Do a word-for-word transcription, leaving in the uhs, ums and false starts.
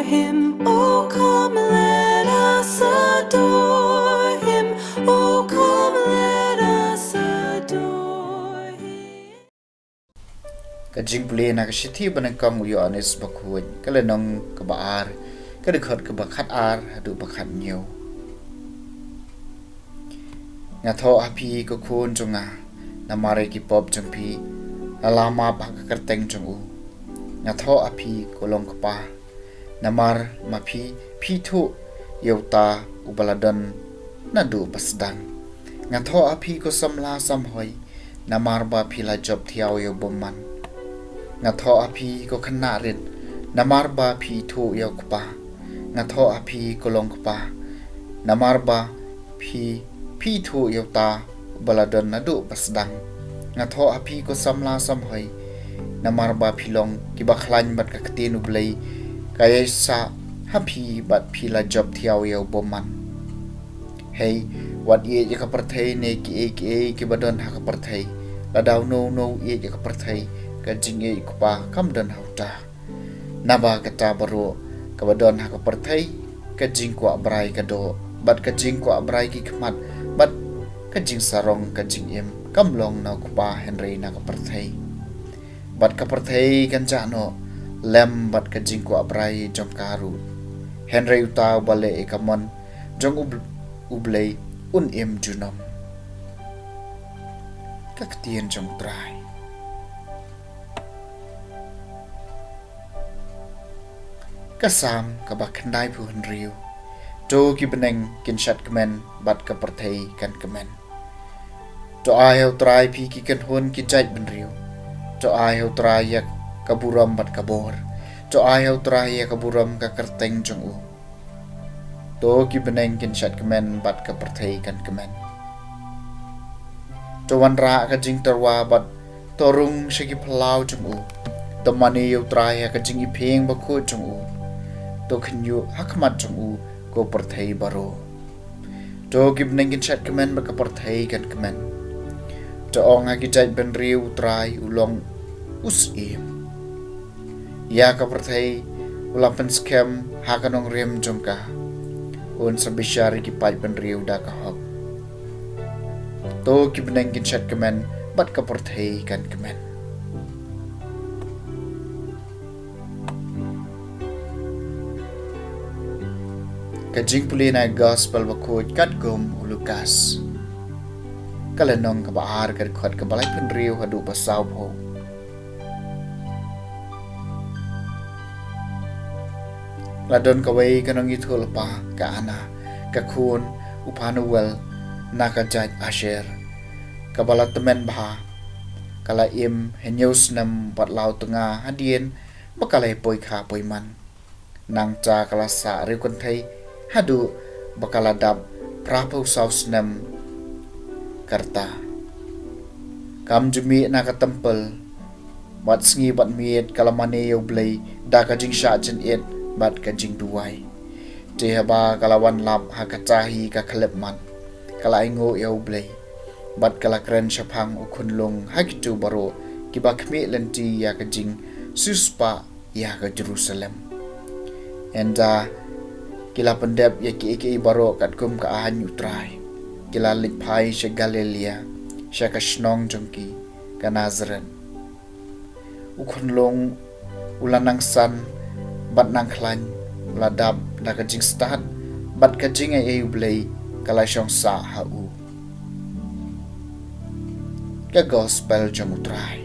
Him, oh come, let us adore him. Oh come, let us adore him. Ka jingpule na ka shithi ba nyngkong u Ïoannis Bakhuid, ka lynnong kaba ar, ka dkhot kaba khatar haduh ba khathynñiew. Nga thoh ha phi ko khun jong nga, namar ïa ki pop jong phi, la la map ha ka kyrteng jong u. Nga thoh ha phi ko long kpa, namar ma phi, phi thuh ïa uta uba la don naduh ba sdang. Nga thoh ha phi ko samla samhoi, namar ba phi la jop thiaw ïa u bymman. Nga thoh ha phi ko khynnah rit, namar ba phi thuh ïa u kpa. Nga thoh ha phi ko long kpa, namar ba phi, phi thuh ïa uta uba la don naduh ba sdang. Nga thoh ha phi ko samla samhoi, namar ba phi long kiba khlaiñ bad ka ktien U Blei ka ïaishah ha phi bad phi la jop thiaw ïa u bymman. Hei, wat ïeit ïa ka pyrthei ne kiei kiei kiba don ha ka pyrthei. Lada uno uno u ïeit ïa ka pyrthei, ka jingïeit u Kpa kam don ha uta. Naba kata baroh kaba don ha ka pyrthei, ka jingkwah brai ka doh, bad ka jingkwah brai ki khmat, bad ka jingsarong ka jingim, kam long na u Kpa hynrei na ka pyrthei. Bad ka pyrthei kan jah noh lem bad ka jingkwah brai jong ka ruh. Hynrei uta uba leh ïa ka mon jong U Bl-, U Blei un im junom. Ka ktien jong U Trai. Ka Salm kaba khyndaiphew hynriew. To ki bneng kin shad kmen bad ka pyrthei kan kmen. To ai ha U Trai phi ki kynhun ki jaid bynriew. To ai ha U Trai ïa ka burom bad ka bor. To ai ha U Trai ïa ka burom ka kyrteng jong u. To ki bneng kin shad kmen bad ka pyrthei kan kmen. To wanrah ka jingtyrwa bad to rung sha ki phyllaw jong u. To mane ïa U Trai ha ka jingiphieng bakhuid jong u. To khynñiuh ha khmat jong u ko pyrthei baroh. To ki bneng kin shad kmen bad ka pyrthei kan kmen. To ong ha ki jaid bynriew, U Trai u long u syiem. Ïa ka pyrthei u la pynskhem ha ka nongrim jong ka. Un sa bishar ïa ki paid bynriew da ka hok. To ki bneng kin shad kmen bad ka pyrthei kan kmen. Ka jingpule na Gospel bakhuid katkum u Lukas. Ka lynnong kaba ar, ka dkhot kaba laiphew hynriew haduh ba sawphew. La don kawei ka nongïathuhlypa ka Anna, ka khun u Phanuel, na ka jaid Asher, kaba la tymmen bha, ka la im hynñiew snem bad law tnga hadien ba ka la ïa poi kha poi man. Nangta ka la sah riewkynthei haduh ba ka la dap phraphew saw snem ka rta. Kam ju mih na ka templ, bad sngi bad miet ka la mane ïa U Blei da ka jingshah jynit bad ka jingduwai. Te haba ka la wan lap ha kata hi ka khyllipmat, ka la ainguh ïa U Blei, bad ka la kren shaphang u khunlung ha kito baroh kiba khmih lynti ïa ka jingsiewspah ïa ka Jerusalem. Ynda ki la pyndep ïa kiei kiei baroh katkum ka aiñ U Trai, ki la leit phai sha Galilaïa, sha ka shnong jong ki, ka Nasaret. U khunlung u la nang san bad nang khlaiñ, u la dap da ka jingstad bad ka jingaiei U Blei ka la shong sah ha u. Ka Gospel jong U Trai.